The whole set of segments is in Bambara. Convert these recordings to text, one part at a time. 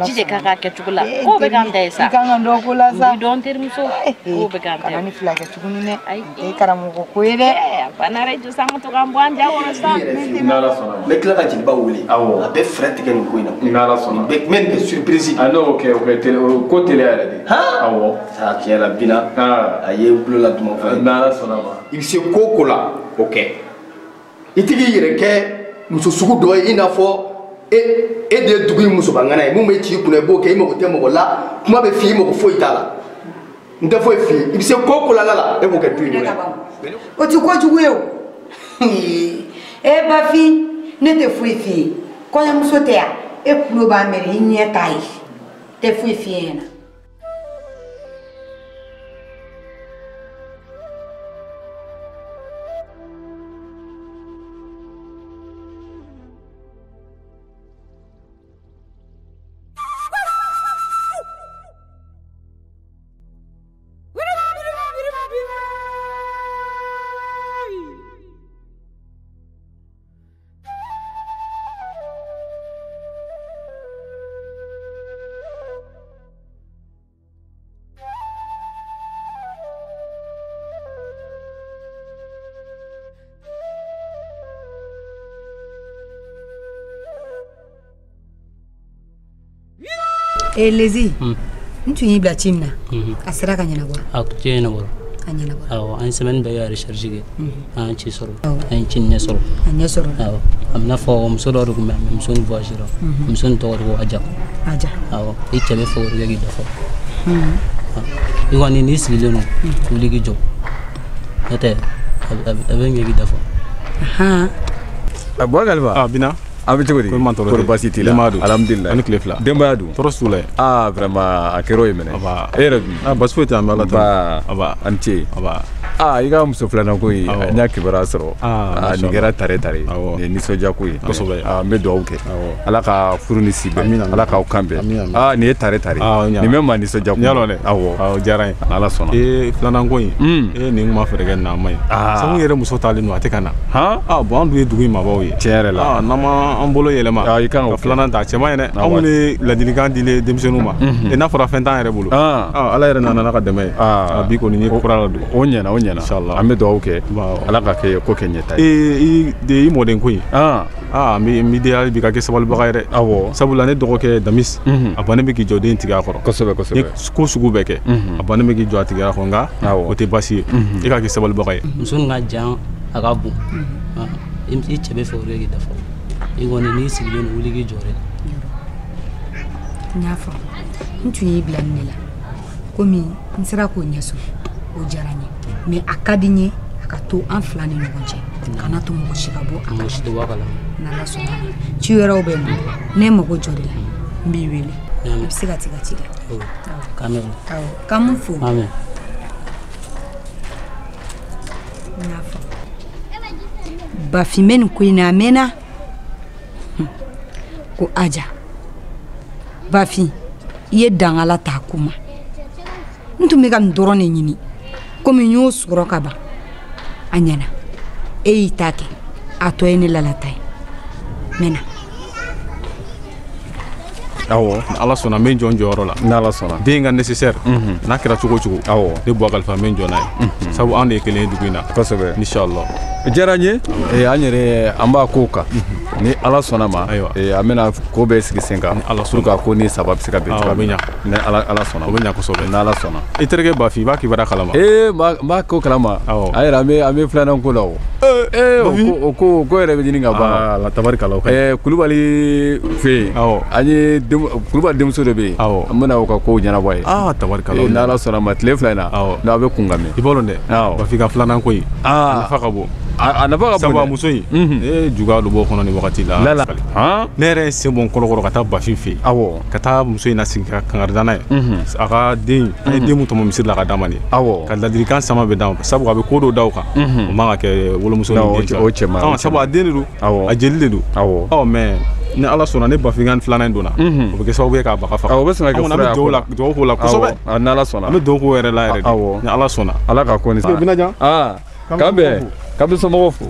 jija k'a k'a kɛcogo la. Ko bɛ k'an ta ye sa. I kan ka dɔ ko la sa. N b'i dɔn terimuso. Ko bɛ k'an ta ye. Kana ni fila kɛ tuguni dɛ. Ayi. Nin tɛ karamɔgɔ ko ye dɛ. A banna dɛ jɔ sa an ka to k'an bɔ an ja kɔrɔ sa. N'Ala sɔnna. N bɛ tila ka jeliba wele. Awɔ. A bɛ fɛɛrɛ tigɛ nin ko in na. N'Ala sɔnna. N bɛ nin kɛ surprise. A n'o kɛ o kɛ teli o ko teliya yɛrɛ de. Awɔ. Aa tiɲɛ la Bina. A ye n tulo la duman fɔ ye. N'Ala sɔnna ma. I bɛ se ko o ko la o kɛ. I tɛ k'i yɛrɛ kɛ muso sugu dɔ ye i n'a fɔ e de ye dugu in musobaŋana ye mun bɛ ci i kunna i b'o kɛ i mago tɛ mɔgɔ la kuma bɛ f'i ye i mago foyi t'a la n tɛ foyi f'i ye i bɛ se ko o ko la la e b'o kɛ du in kɔnɔ yan. O ti kojugu ye o. E Bafin ne tɛ foyi f'i ye kɔɲɔmuso tɛ yan e tulo b'a mɛn i ɲɛ t'a ye tɛ foyi f'i ɲɛna. E Lezi, n tun y'i bila ci min na a sera ka ɲɛnabɔ. A ci ɲɛnabɔra. A ɲɛnabɔra. Awɔ, an ye semaine bɛɛ kɛ recherche kɛ. An ye ci sɔrɔ. An ye ci ɲɛ sɔrɔ. A ɲɛ sɔrɔ. Awɔ, a bɛna fɔ muso dɔ de tun bɛ yan mais muso in voyagera. Muso in tɔgɔ de ko Aja. Aja. Awɔ, i cɛ bɛ fɛ o de kɛ k'i dafa. I kɔni n'i sigilen don, wuli k'i jɔ. N'o tɛ a bɛ ɲɛ k'i dafa. Buwa Kalifa. Ah Bina. A bɛ cogo di? Kɔri baasi t'i la? Alhamdulilayi. Ani tile fila. Denbaya dun? Tɔɔrɔ si t'u la yen. Ah vraiment a kɛra o ye minɛ. E yɛrɛ dun? Ah basi foyi tɛ an bɛ Ala tanu. Nba. A ni ce. Nba. Ah i ka muso filanan ko in n y'a kibaruya sɔrɔ. Ah nin kɛra tare tare. Awɔ. Nin ye nisɔndiya ko ye. Kosɛbɛ. Ah n bɛ dugawu kɛ. Awɔ. Ala ka furu ni si bɛn. Ala k'aw kan bɛn. Ah nin ye tare tare. Nin bɛ maa nisɔndiya ko. N y'a lɔn dɛ. Awɔ. Awɔ diyara n ye. N'Ala sɔnna. Ee filanan ko in. Ee nin kun ma fɛɛrɛ kɛ nin na a ma ɲi. Ah. Sabu n yɛrɛ muso taalen don a tɛ ka na. Han? Ah bon an dun ye dugu in maabaw ye. Tiɲɛ yɛrɛ la. Ah n'an ma an bolo yɛlɛma. Ah i kan k'o ka kɛ. filanan ta a cɛ man ɲi dɛ. Anw kɔni ye ladilikan dilen denmisɛnninw ma. N'a fɔra fɛn t'an yɛrɛ bolo. Ah. Ala yɛrɛ nana n'a ka dɛmɛ ye. Ah. Bi kɔni n ye kura la don. O ɲɛna o ɲɛna. Inchallah. An bɛ dugawu kɛ. Awɔ. Ala ka kɛ ko kɛ ɲɛta ye. Ee i mɔden ko in. Ah. Ah n b'i deli hali bi ka kɛ sabalibaga ye dɛ. Awɔ. Sabula ne dɔgɔkɛ Damis. A bannen bɛ k'i jɔ den tigɛ a kɔrɔ. Kosɛbɛ kosɛbɛ. Ni ko sugu bɛɛ kɛ. A bannen bɛ k'i jɔ a tigɛ a kɔrɔ nka. Awɔ. O tɛ baasi ye. E ka kɛ sabalibaga ye. Muso nin ka jan a ka bon. I cɛ bɛ fɛ o de k'i dafa. I kɔni n'i sigilen don wuli k'i jɔ dɛ. N y'a faamu n tun y'i bila nin de la komi n sera k'o ɲɛ sɔrɔ o diyara n ye mais a ka di n ye a ka to an fila ni ɲɔgɔn cɛ kana to mɔgɔ si ka bɔ a Mɔgɔ si tɛ bɔ a kalama. N'Ala sɔnna ma ci wɛrɛw bɛ n bolo ne mago jɔ de la n b'i wele i bɛ se ka t'i ka ci la. K'an bɛ. Awɔ k'an m'u fo. Amen. N y'a faamu Bafin bɛ nin ko in na a mɛnna ko Aja Bafin i ye dangala ta a ko ma n tun bɛ ka nin dɔrɔn de ɲini komi n y'o sɔrɔ ka ban a ɲɛna e y'i ta kɛ a tɔ ye ne lala ta ye n bɛ na. Awɔ. Ala sɔnna n bɛ n jɔ n jɔyɔrɔ la. N'Ala sɔnna. Den ka nécessaire. N'a kɛra cogo o cogo. Awɔ. Ne Buwa Kalifa n bɛ n jɔ n'a ye. Sabu an de ye kelen ye dugu in na. Kosɛbɛ. Inchallah. Diyara n ye. An yɛrɛ an b'a kow kan. Ni Ala sɔnna ma. Ayiwa. An bɛna ko bɛɛ sigi sen kan. Ala sɔnna. Pour que ko ni saba bɛ se ka bɛn Awɔ, cogoya o bɛ min na. ɲa. Ni Ala sɔnna. O bɛ ɲa kosɛbɛ. Ni Ala sɔnna. I terikɛ Bafin i b'a kibaruya kalama. Ee n b'a ko kalama. Awɔ. An yɛrɛ an bɛ filanan ko la o. Ee o ko yɛrɛ bɛ ɲini ka ban. Aa la tabarikala o ka ɲi. Kulubali fɛ yen. Awɔ. An ye Kulubali denmuso dɔ bɛ yen. Awɔ. An bɛna o ka kow ɲɛnabɔ a ye. Aa tabarikala. N'Ala sɔnna ma tile fila in na. Awɔ. N'a bɛ kun ka mɛn. I b'a dɔn dɛ. Awɔ. Bafin ka filanan ko in. Aa. A nafa ka bon. A nafa ka bon dɛ. Sabu a muso in. Ee juguya dɔ b'o kɔnɔ nin wagati la. Lala. Han. Ne yɛrɛ ye sen bɔ n kɔlɔkɔrɔ ka taa Bafin fɛ yen. Awɔ. Ka taa muso in lasigi ka kangari da n'a ye. A ka den an ye den mun tɔmɔ misiri la ka d'a ma nin ye. Awɔ. Ka ladilikan sama bɛ d'a ma sabu a bɛ ko dɔw da o kan. O man ka kɛ wolomuso ni den cɛ. O cɛ man ɲi. Sabu a den de don. Awɔ. A jeli de don. Awɔ. Ɔ mais ni Ala sɔnna ne Bafin ka filanan in donna. O bɛ kɛ sababu ye k'a baga faga. Awɔ o bɛ sɔn ka kɛ fura ye. An bɛ dugawu la dugawu k'o la kosɛbɛ. Awɔ n'Ala sɔnna. An bɛ dugawu k'o yɛrɛ la yɛrɛ de. Awɔ. Ni Ala sɔnna. Ala ka ko ni. Binajan. Aa k'an bɛn k'an bɛ somɔgɔw fo.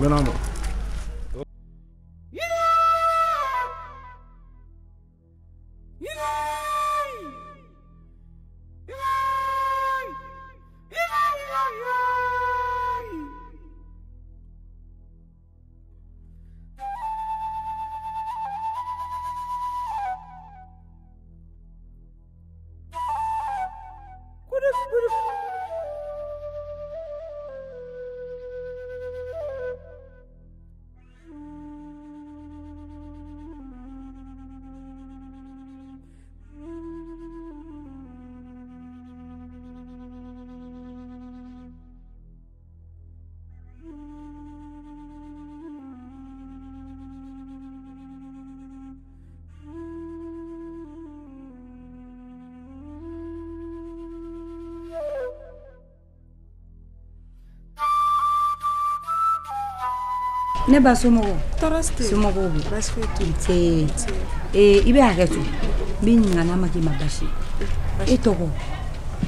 Ne ba somɔgɔw? Tɔɔrɔ si tɛ yen. Somɔgɔw bɛ? Baasi foyi t'u la. Nse. Ee, i bɛ hakɛ to. N b'i ɲininka n'a ma k'i ma baasi ye. E tɔgɔ?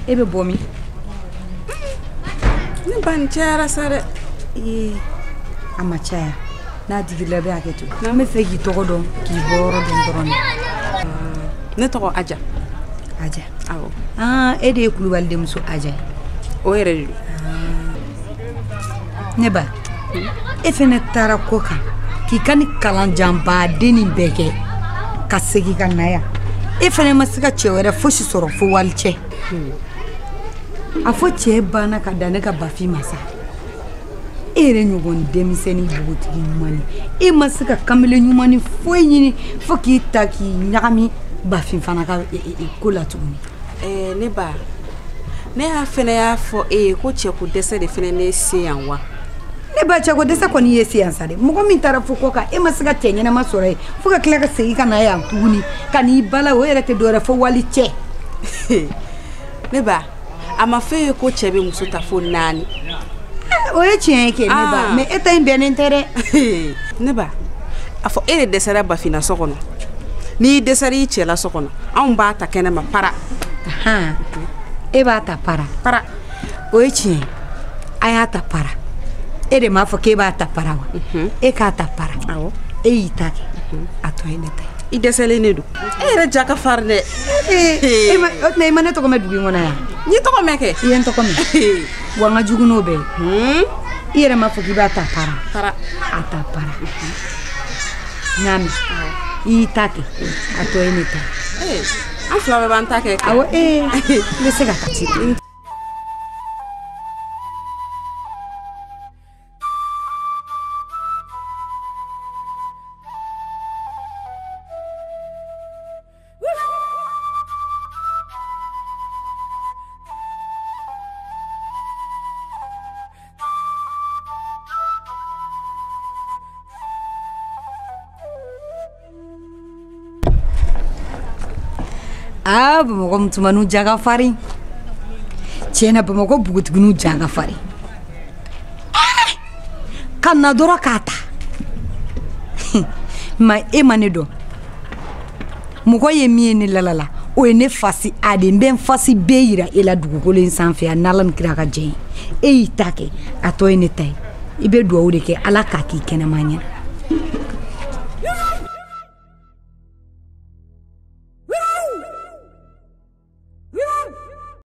E bɛ bɔ min? Ne ba nin cayara sa dɛ. Ee, a ma caya. N'a digir'i la i bɛ hakɛ to. N bɛ fɛ k'i tɔgɔ dɔn, k'i bɔyɔrɔ dɔn dɔrɔn de. Ne tɔgɔ Aja. Aja. Awɔ. Aa, e de ye Kulubali denmuso Aja ye. O yɛrɛ de don. Ne ba, e fɛnɛ taara kɔ kan k'i ka ni kalanjanbaden nin bɛɛ kɛ ka segin ka na yan. E fɛnɛ ma se ka cɛ wɛrɛ fosi sɔrɔ fo walicɛ. A fɔ cɛ banna ka dan ne ka Bafin ma sa. E yɛrɛ ɲɔgɔn denmisɛnnin npogotigi ɲuman e ma se ka kamalen ɲuman foyi ɲini fo k'i ta k'i ɲagami Bafin fana ka ko la tuguni. Ne ba, ne y'a fɛnɛ y'a fɔ e ye ko cɛko dɛsɛ de fɛnɛ ne se yan wa? Ne ba, cɛko dɛsɛ kɔni ye se yan sa dɛ. Mɔgɔ min taara fo kɔ kan, e ma se ka cɛ ɲɛnama sɔrɔ yen fo ka tila ka segin ka na yan tuguni ka n'i bala, o yɛrɛ tɛ dɔwɛrɛ fo wali cɛ. Ne ba, a ma fɔ e ye ko cɛ bɛ muso ta fo 4. O ye tiɲɛ ye kɛ ne ba, mais e ta in bɛnnen tɛ dɛ. Ne ba, a fɔ e de dɛsɛra Bafinna so kɔnɔ. N'i dɛsɛra i cɛ la so kɔnɔ, anw b'a ta kɛnɛ ma para. E b'a ta para. Para. O ye tiɲɛ ye. A y'a ta para. E de m'a fɔ k'e b'a ta para wa? E k'a ta para. Awɔ. E y'i ta kɛ. A tɔ ye ne ta ye. I dɛsɛlen de don. E yɛrɛ ja ka farin dɛ. Ee, o tuma i ma ne tɔgɔ mɛn dugu in kɔnɔ yan? N ye tɔgɔ mɛn kɛ. I ye n tɔgɔ mɛn. Wa n ka jugu n'o bɛɛ ye. I yɛrɛ m'a fɔ k'i b'a ta para. Para. A ta para. N y'a mɛn. I y'i ta kɛ. A tɔ ye ne ta ye. An fila bɛɛ b'an ta kɛ. Awɔ, ee, n bɛ se ka taa. Aa, Bamakɔ musomaninw ja ka farin. Tiɲɛ na, Bamakɔ npogotigininw ja ka farin. Ka na dɔrɔn k'a ta. Ma e ma ne dɔn. Mɔgɔ ye min ye ne lala la, o ye ne fasi A de ye. N bɛ n fasi B yira e la dugukolo in sanfɛ yan, n'Ala ni kira ka jɛ ye. E y'i ta kɛ, a tɔ ye ne ta ye. I bɛ dugawu de kɛ Ala k'a k'i kɛnɛma ɲɛna.